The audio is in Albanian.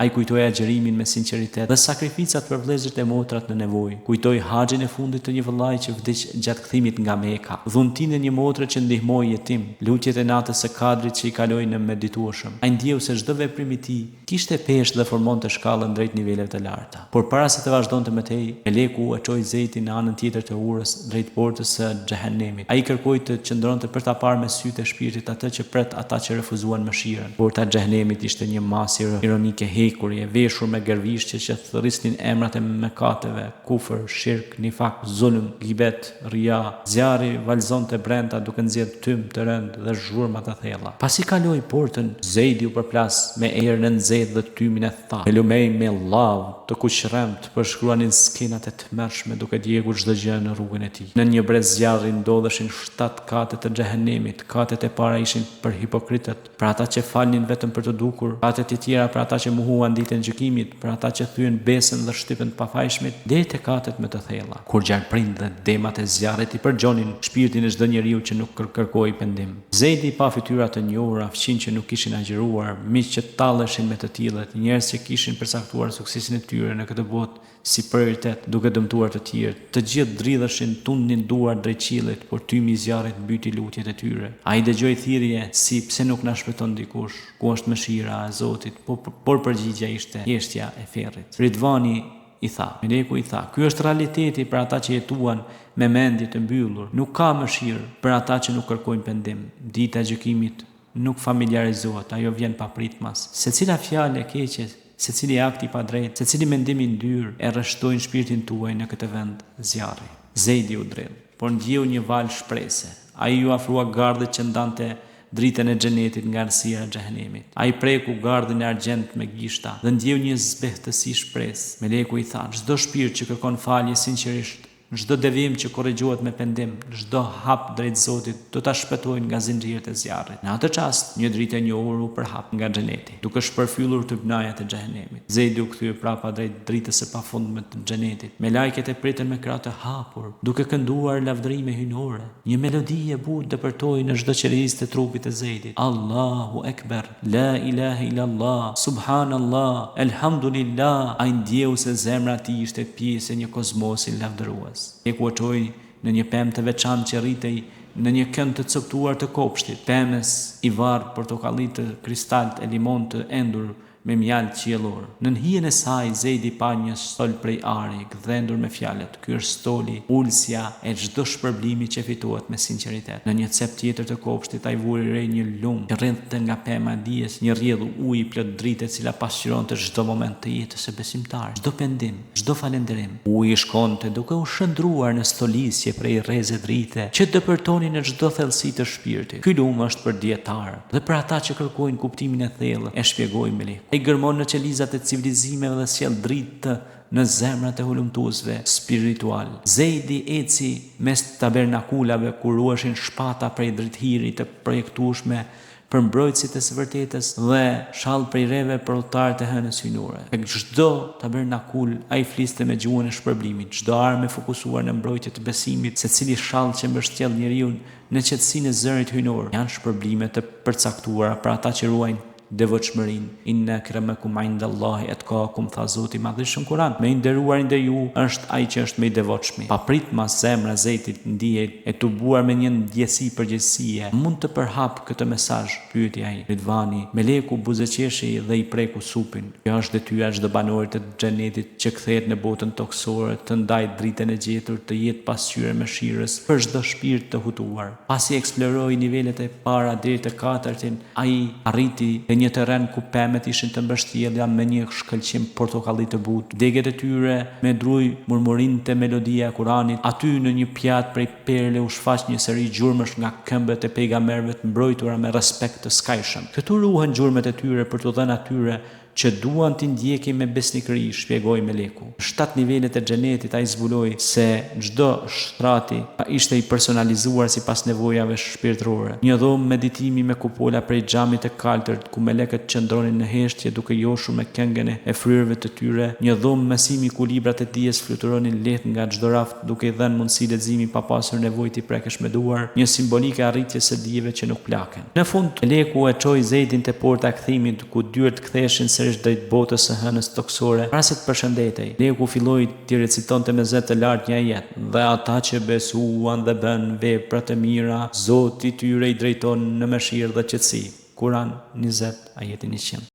Ai kujtoi agjërimin me sinqeritet dhe sakrificat për vëllezërit e motrat në nevojë. Kujtoi haxhin e fundit të një vëllai që vdiq gjatë kthimit nga Meka, dhuntinë e një motre që ndihmoi jetimë, lutjet e natës së Kadrit që i kaloi në meditueshëm. Ai ndjeu se çdo veprim i tij kishte peshë dhe formonte shkallën drejt niveleve të larta. Por para se të vazhdonte më tej, meleku e çoi Zejdin në anën tjetër të urës, drejt portës së Xhehenemit. Ai kërkoi të qëndronte për ta parë me sytë e shpirtit atë që pret ata që refuzuan mëshirën. Porta e Xhehenemit ishte një masë ironike hekuri, e veshur me gërvishtje që thërrisnin emrat e mëkateve, kufër, shirk, nifak, zulm, gibet, Rija, zjarri valëzonte brenda duke nxjerrë tym të rëndë dhe zhurma të thella. Pasi kaloi portën, Zejdi u përplas me erën e nxehtë dhe tymin e thatë. Me lumenj me llavë të kuqërremtë përshkruanin skenat e tmerrshme duke djegur çdo gjë në rrugën e tij. Nën një brez zjarri ndodheshin shtatë kate të xhehenemit, katet e para ishin për hipokritët, për ata që falnin vetëm për t'u dukur, katet e tjera për ata që mohuan ditën e gjykimit, për ata që thyen besën dhe shtypën të pafajshmit, deri te katet më të thella, kur gjarprinjtë dhe demat e zjarrit i përgjonin shpirtin e çdo njeriu që nuk kërkoi pendim. Zejdi pa fytyra të njohura, fqinj që nuk kishin agjëruar, miq që talleshin me të tillët, njerëz që kishin përcaktuar suksesin e tyre në këtë botë si prioritet, duke dëmtuar të tjerët. Të gjithë dridheshin, tundnin duart drejt qiellit, por tymi i zjarrit mbyti lutjet e tyre. Ai dëgjoi thirrje si pse nuk na shpëton dikush, ku është mëshira e Zotit, po por përgjigjja ishte heshtja e ferrit. Ridvani i tha, Meleku i tha, ky është realiteti për ata që jetuan me mendje të mbyllur. Nuk ka mëshirë për ata që nuk kërkojnë pendim. Dita e gjykimit nuk familjarizohet, ajo vjen papritmas. Secila fjalë e keqe, secili akt i padrejtë, secili mendim i ndyrë e rreshtojnë shpirtin tuaj në këtë vend zjarri. Zejdi u dridh, por ndjeu një valë shprese. Ai iu afrua gardhit që ndante dritën e xhenetit nga errësira e xhehenemit. Ai preku gardhin e argjendtë me gishta dhe ndjeu një zbehtësi shpresë. Meleku i tha, Çdo shpirt që kërkon falje sinqerisht Çdo devijim që korrigjohet me pendim, çdo hap drejt Zotit, do ta shpëtojnë nga zinxhirët e zjarrit. Në atë çast, një dritë e njohur u përhap nga xheneti, duke shpërfyllur tymnajat e xhehenemit. Zejdi u kthye prapa drejt dritës së pafundme të xhenetit. Melajket e pritën me krahë të hapur, duke kënduar lavdërime hyjnore. Një melodi e butë depërtoi në çdo qelizë të trupit të Zejdit, Allahu Ekber! La ilahe illallah, Subhanallah, Elhamdulillah, ai ndjeu se zemra e tij ishte pjesë e një kozmosi lavdërues. Meleku e çoi në një pemë të veçantë që rritej në një kënd të copëtuar të kopshtit. Pemës i varë portokalli të kristaltë e limonë të endur me mjaltë qiellor. Nën hijen e saj, Zejdi pa një stol prej ari, gdhendur me fjalët, Ky është stoli, ulësja e çdo shpërblimi që fitohet me sinqeritet. Në një cep tjetër të kopshtit ai vuri re një lumë që rridhte nga pema e dijes, një rrjedhë uji plot dritë e cila pasqyronte çdo moment të jetës së besimtarit, çdo pendim, çdo falënderim. Uji shkonte duke u shndërruar në stolisje prej rreze drite që depërtonin në çdo thellësi të shpirtit. Ky lumë është për dijetarët dhe për ata që kërkojnë kuptimin e thellë, e shpjegoi Meleku. Ai gërmon në qelizat e civilizimeve dhe sjell dritë në zemrat e hulumtuesve spiritualë. Zejdi eci mes tabernakulave ku ruheshin shpata prej drithëri të projektueshme për mbrojtësit e së vërtetës dhe shall prej reve për udhëtarët e hënës hyjnore. Tek çdo tabernakul ai fliste me gjuhën e shpërblimit, çdo armë e fokusuar në mbrojtje të besimit, secili shall që mbështjell njeriun në qetësinë e zërit hyjnor, janë shpërblime të përcaktuara për ata që ruajnë devotshmërinë. Inne akramakum indallahi etkakum, tha Zoti i Madhërishëm në Kuran. Më i nderuari ndër ju është ai që është më i devotshmi. Papritmas zemra e Zejdit ndihej e tubuar me një ndjesi përgjegjësie. Mund të përhap këtë mesazh? pyeti ai. Ridvani, meleku buzëqeshi dhe i preku supin. Kjo është detyra e çdo banori të Xhenetit që kthehet në botën tokësore, të ndajë dritën e gjetur, të jetë pasqyrë e mëshirës për çdo shpirt të hutuar. Pasi eksploroi nivelet e para deri të katërtin, Ai arriti te një terren ku pemët ishin të mbështjella me një shkëlqim portokalli të butë. Degët e tyre me drunj murmurinte melodia e Kuranit. Aty në një pjatë prej perle u shfaq një seri gjurmësh nga këmbët e pejgamberëve të mbrojtura me respekt të skajshëm. Këtu ruhen gjurmët e tyre për t'u dhënë atyre që duan t'i ndjekin me besnikëri, shpjegoi Meleku. Në shtatë nivelet e Xhenetit ai zbuloi se çdo shtrati ishte i personalizuar sipas nevojave shpirtërore. Një dhomë meditimi me kupola prej xhami të kaltërt ku melekët qëndronin në heshtje duke joshur me këngën e fryrëve të tyre, një dhomë mësimi ku librat e dijes fluturonin lehtë nga çdo raft duke i dhënë mundësi leximi pa pasur nevojë t'i prekësh me duar, një simbolikë e arritjes së dijeve që nuk plaken. Në fund, Meleku e çoi Zejdin te porta e kthimit, ku dyert ktheheshin sërish. sërish drejt botës së hënës tokësore, para se të përshëndetej, Meleku filloi t'i recitonte me zë të lartë një ajet, Dhe ata që besuan dhe bënë vepra të mira, Zoti i tyre i drejton në mëshirë dhe qetësi. Kuran, 20, ajeti 100.